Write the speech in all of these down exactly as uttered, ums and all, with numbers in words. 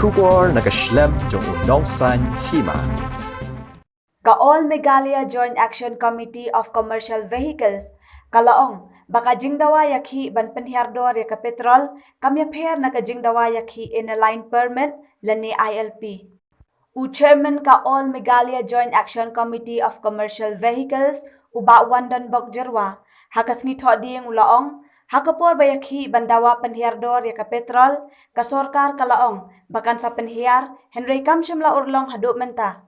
Khubor na ka shlem jong u nongsan hima. Ka All Meghalaya Joint Action Committee of Commercial Vehicles ka la ong ba ka jingdawa ïakhih ban pynhiar dor ïa ka petrol kam ïapher na ka jingdawa ïakhih Inner Line Permit lane I L P. U Chairman ka All Meghalaya Joint Action Committee of Commercial Vehicles, u Bah Wandon Bok Jyrwa, ha ka sngi Thohdieng u la ong, ha ka por ba ïakhih ban dawa pynhiar dor ïa ka petrol, ka sorkar ka la ong ba kan sa pynhiar, hynrei kam shym la urlong haduh mynta.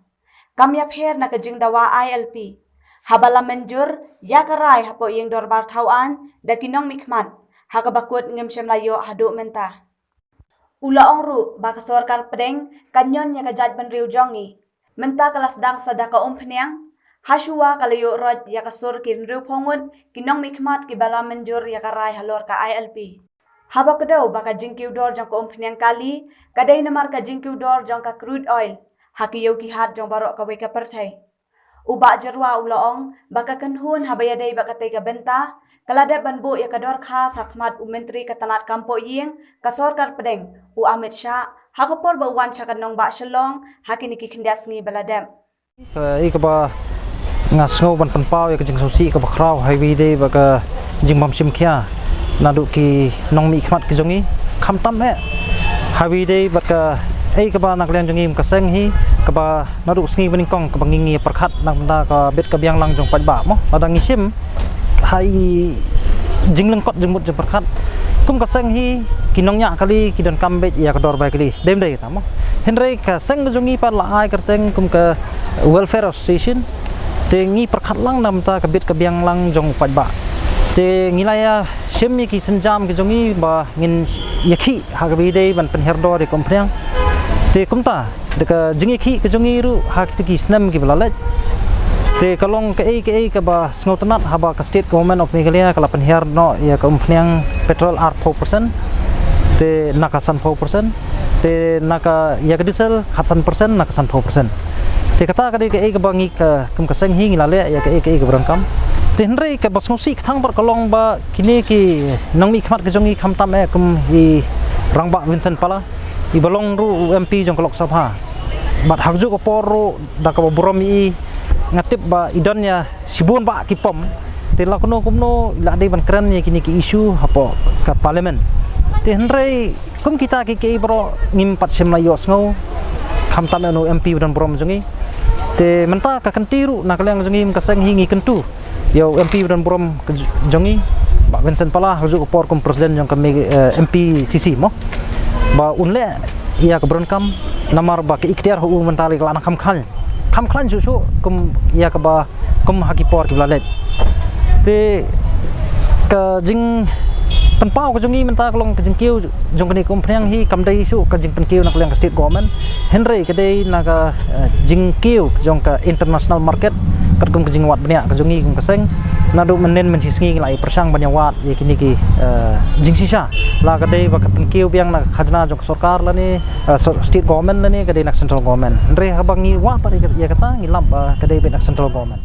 Kam ïapher na ka jingdawa I L P. Haba la mynjur ïa ka rai hapoh ïing dorbar thaw aiñ da ki nongmihkhmat, ha kaba kut ngim shym la ïoh haduh mynta. U la ong ruh ba ka sorkar pdeng ka ñion ïa ka jaitbynriew jong ngi. Mynta ka la sdang sa da ka umphniang, ha shuwa ka la ïuh roit ïa ka sur ki hynriewphew ngut ki nongmihkhmat kiba la mynjur ïa ka rai halor ka I L P. Haba kdew ba ka jingkiew dor jong ka umphniang kali ka dei namar ka jingkiew dor jong ka crude oil ha ki ïew ki hat jong baroh kawei ka pyrthei. U Bah Jyrwa u la ong ba ka kynhun haba ïadei bad katei ka bynta ka la dep ban buh ïa ka dorkhas ha khmat u Myntri ka tnad kam poh ïing ka sorkar pdeng, u Amit Shah, ha ka por ba u wan sha ka nongbah Shillong ha kine ki khyndiat sngi ba la dep. Ka, ïa kaba nga sngew ban pynpaw ïa ka jingsngewsih kaba khraw ha kaba ïadei bad ka jingbym shim khia naduh ki nongmihkhmat ki jong ngi, khamtam eh ha kaba ïadei bad kaei kaba na ka liang jong ngi kum ka seng hi, kaba naduh sngi ba nyngkong kaba ngi ngi pyrkhat na ka bynta ka bit ka biang lang jong paidbah mo. Lada ngi shim ha i jinglyngkot jingmut jingpyrkhat, kum ka seng hi ki nongñiah kali ki donkam beit ïa ka dor bai kali. Dei ym dei kata mo. Hynrei ka seng ka jong ngi pat la ai kyrteng kum ka Welfare Association. Te ngi pyrkhat lang na ka bynta ka bit ka biang lang jong paidbah. Te ngi la ïa shim ïa ki sienjam ki jong ngi ba ngin ïakhih ha kaba ïadei ban pynhiar dor ïa ka umphniang. Te kumta da ka jingïakhih ka jong ngi ruh ha kito ki snem kiba la leit, te ka long kaei kaei kaba sngewtynnat haba ka State Government of Meghalaya ka la pynhiar noh ïa ka umphniang petrol arphew percent, te na ka sanphew percent, te na ka, ïa ka diesel khatsan percent na ka sanphew percent. Te kata ka dei kaei kaba ngi ka, kum ka seng hi ngi la leh ïa kaei kaei kaba donkam. Te hynrei kaba sngewsih ka tang bad ka long ba kine ki nongmihkhmat ki jong ngi khamtam eh kum i Rangbah Vincent Pala, iba long ruh u M P jong ka Lok Sabha. Bad ha kajuh ka por ruh da kaba burom ïa i, nga tip ba i don ïa shibun bah ki pom. Te la kumno kumno i la dei ban kren ïa kine ki issue hapoh ka Parliament. Te hynrei kum kita ki, ki baroh ngim pat shym la ïohsngew, khamtam eh u M P ba don burom jong ngi. Te mynta ka kynti ruh na ka liang jong ngi kum ka seng hi ngi kyntu ïa u M P ba don burom ka j-, jong ngi, Bah Vincent Pala, ha kajuh ka por kum President jong ka me-, eh, M P C C mo, ba un leh ïa kaba donkam, namar ba ka iktiar ha u mynta la ka la nang kham khlaiñ, kham khlaiñ shuh shuh kum ïa kaba kum ha ki por kiba la leit. Te ka jingpynpaw ka jong ngi mynta ka long ka jingkiew jong kane ka umphniang hi kam dei shuh ka jingpynkiew na ka liang ka State Government, hynrei ka dei na ka, eh, jingkiew jong ka international market, katkum ka jingwad bniah ka jong ngi kum ka seng. Naduh mynnin mynshisngi ngi la ïa pyrshang ban ïa wad ïa kine ki, eh, jingshisha, la ka dei ba ka pynkiew biang na ka khajna jong ka sorkar lane, eh, so-, State Government lane ka dei na ka Central Government. Hynrei haba ngi wad pat ïa ka, ïa kata ngi lap ba ka dei beit na ka Central Government.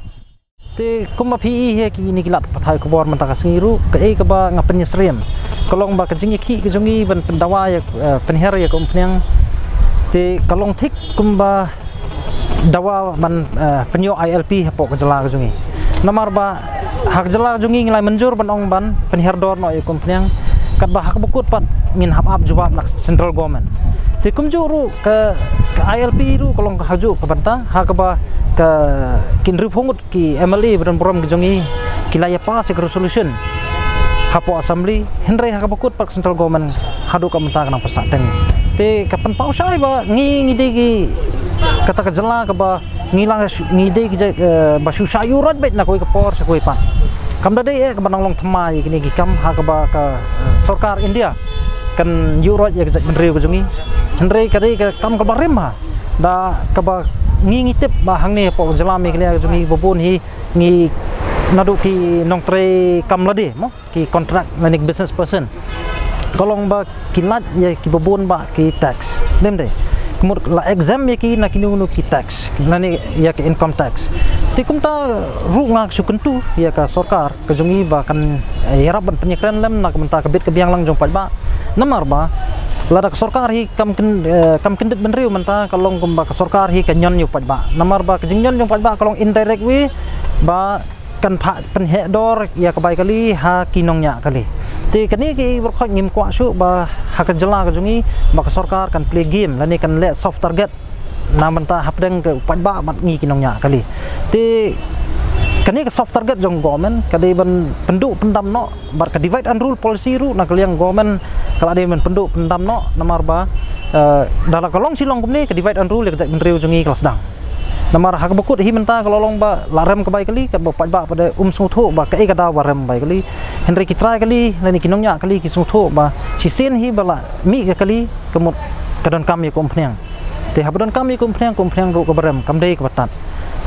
Te kumba phi i ha kine ki lad pathai khubor mynta ka sngi ruh, kaei kaba nga pynïasyriem ka long ba ka jingïakhih ka jong ngi ban pyndawa ïa, eh, pynhiar ïa ka umphniang, te ka long thik kumba dawa ban, eh, pynïoh I L P hapoh ka jylla ka jong ngi. Namar ba ha ka jylla ka jong ngi ngi la mynjur ban ong ban pynhiar dor noh ïa ka umphniang, katba ha kaba kut pat ngin hap ap jubab na ka Central Government. Te kumjuh ruh ka, ka I L P ruh ka long ha kajuh ka bynta, ha kaba ka, ki hynriewphew ngut ki M L A ba don burom ki jong ngi ki la ïa pass ïa ka resolution hapoh Assembly, hynrei ha kaba kut pat ka Central Government haduh ka mynta ka nang pynsah teng. Te ka pynpaw shai ba ngi, ngi dei ki, kata ka jylla kaba ngi la shu-, ngi dei ki jait, eh, ba shu shah ïuh roit beit na kawei ka por sha kawei pat. Kam da dei eh kaba nang long thymmai ïa kine ki kam ha kaba ka, eh, sorkar India kan ïuh roit ïa ka jaitbynriew ka jong ngi. Hynrei ka dei ka kam kaba rim ha da kaba ngi, ngi tip ba hangne hapoh ka jylla Meghalaya ka jong ngi ba bun hi ngi naduh ki nongtrei kam lade mo, ki contract lane ki business person, ka long ba ki lait ïa kiba bun bah ki tax. Dei ym dei? Ka mut la exempt ïa ki na kino kino ki tax lane ïa ki income tax. Te kumta ruh nga shu kyntu ïa ka sorkar ka jong ngi ba kan, eh, ïarap ban pynïakren lem na ka bynta ka bit ka biang lang jong paidbah. Namar ba Lada ka sorkar hi kam kyn, eh, kam kyndit bynriew mynta ka long kumba ka sorkar hi ka ñion ïa u paidbah. Namar ba ka jingñion ïa u paidbah ka long indirect way ba kan pha pynheh dor ïa ka bai kali ha ki nongñiah kali. Te kane ki baroh khoit ngim kwah shuh ba ha ka jylla ka jong ngi ba ka sorkar kan play game lane kan leh soft target na bynta hapdeng ka u paidbah bad ngi ki nongñiah kali. Te kane ka soft target jong government ka dei ban pynduh pyndam noh bad ka divide and rule policy ruh na ka liang government ka la dei ban pynduh pyndam noh namar ba, eh, da la ka long shi long kumne ka divide and rule ïa ka jaitbynriew jong ngi ka la sdang. Namar ha kaba kut hi mynta ka la long ba la rem ka bai kali katba u paidbah pat um sngewthuh ba kaei ka daw ba rem bai kali. Hynrei ki trai kali lane ki nongñiah kali ki sngewthuh ba shisien hi ba la mih ka kali ka mut ka donkam ïa ka umphniang. Te haba donkam ïa ka umphniang, ka umphniang ruh kaba rem kam dei kaba tad.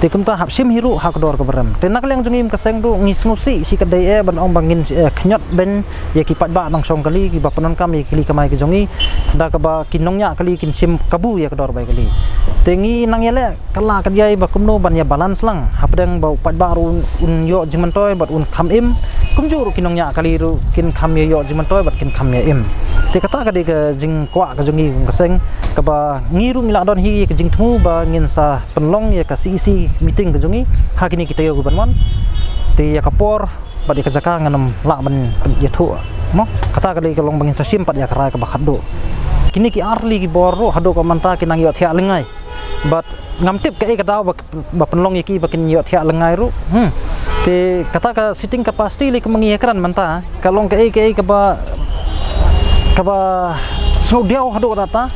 Te kumta hap shim hi ruh ha ka dor kaba rem. Te na ka liang jong ngi kum ka seng ruh ngi sngewsih shi katdei eh ban ong ba ngin, eh, khñiot beiñ ïa ki paidbah nongshong kali kiba pyndonkam ïa ki kali kamai ki jong ngi da kaba ki nongñiah kali kin shim kabu ïa ka dor bai kali. Te ngi nang ïaleh ka la ka jai ba kumno ban ïa balance lang hapdeng ba u paidbah ruh un, un ïoh jingmyntoi bad un kham im. Kumjuh ruh ki nongñiah kali ruh kin kham ïa ïoh jingmyntoi bad kin kham ïa im. Te kata ka dei ka jingkwah ka jong ngi kum ka seng kaba ngi ruh ngi la don hi ka jingthmu ba ngin sa pynlong ïa ka C E C meeting ka jong ngi ha kine ki taïew ki ban wan. Te ïa ka por bad ïa ka jaka ngan ym lah ban pyn-, ïathuh mo. Kata ka dei ka long ba ngin sa shim pat ïa ka rai kaba khatduh. Kine ki artylli ki bor ruh haduh ka mynta ki nang ïohthiah lyngngai. Bad ngam tip kaei ka daw ba, ba pynlong ïa ki ba kin ïohthiah lyngngai ruh. Hmm. Te kata ka seating capacity lei kumba ngi ïakren mynta ka long kaei kaei kaba, kaba sngewdiaw haduh katta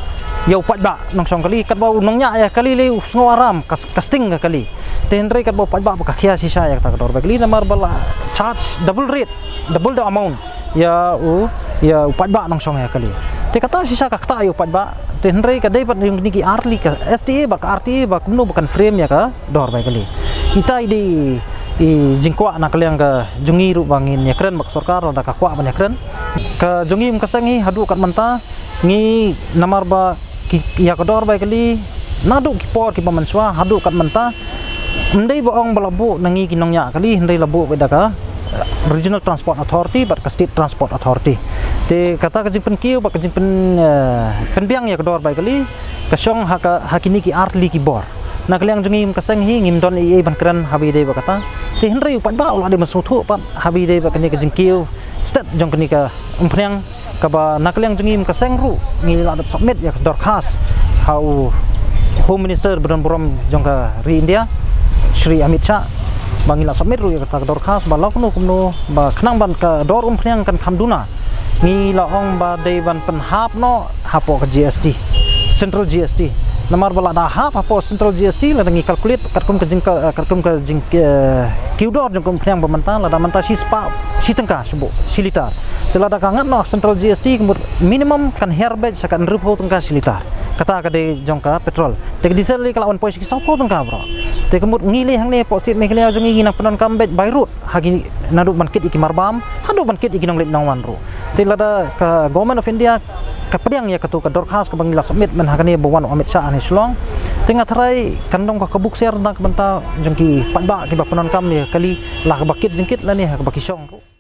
ïa u paidbah nongshong kali katba u nongñiah ïa kali lei u sngew aram ka, ka sting ka kali. Te hynrei katba u paidbah ba ka khia shisha ïa kata ka dor bai kali namar ba la charge double rate, double the amount ïa u, ïa u paidbah nongshong ïa kali. Te kata shisha ka ktah ïa u paidbah. Te hynrei ka dei pat jong kine ki artylli ka S T A bad ka R T A ba kumno ba kan frame ïa ka dor bai kali. Ita i dei i jingkwah na ka liang ka jong ngi ruh ba ngin ïakren bad ka sorkar lada ka kwah ban ïakren. Ka jong ngi kum ka seng hi haduh kat mynta ngi namar ba ki, ïa ka dor bai kali naduh ki por kiba mynshuwa haduh kat mynta. Ym dei ba ong ba la buh na ngi ki nongñiah kali, hynrei la buh beit da ka, eh, Regional Transport Authority bad ka State Transport Authority. Te kata ka jingpynkiew bad ka jingpyn, eh, pynbiang ïa ka dor bai kali ka shong ha ka, ha kine ki artylli ki bor. Na ka liang jong ngi kum ka seng hi ngim don ei ei ban kren haba ïadei bad kata. Te hynrei u paidbah u la dei ban sngewthuh pat haba ïadei bad kane ka jingkiew stet jong kane ka umphniang. Kaba na ka liang jong ngi kum ka seng ruh ngi la dep submit ïa ka dorkhas ha u Home Minister ba don burom jong ka ri India, Shri Amit Shah, ba ngi la submit ruh ïa kata ka dorkhas ba la kumno kumno ba khnang ban ka dor umphniang kan kham duna. Ngi la ong ba dei ban pynhap noh hapoh ka G S T, Central G S T. Namar ba lada hap hapoh Central G S T lada ngi calculate katkum ka jing ka, eh, katkum ka jing, eh, kiew dor jong ka umphniang ba mynta, lada mynta shispah shi tyngka shuh shi litar. Te lada ka ngat noh Central G S T ka mut minimum kan hiar beit sha ka hynriewphew tyngka shi litar. Kata ka dei jong ka petrol. Te ka diesel lei ka la wan poi sha ki sawphew tyngka baroh. Te ka mut ngi lei hangne hapoh state Meghalaya jong ngi ngi nang pyndonkam beit by road ha ki naduh ban kit ïa ki marbam haduh ban kit ïa ki nongleit nongwan ruh. Te lada ka Government of India ka pdiang ïa katu ka dorkhas kaba ngi la submit mynha kane ba wan u Amit Shah hangne Shillong. Te nga tharai kan long ka kabu ksiar na ka bynta jong ki paidbah kiba pyndonkam ïa kali la kaba kit jingkit lane ha kaba ki shong ruh.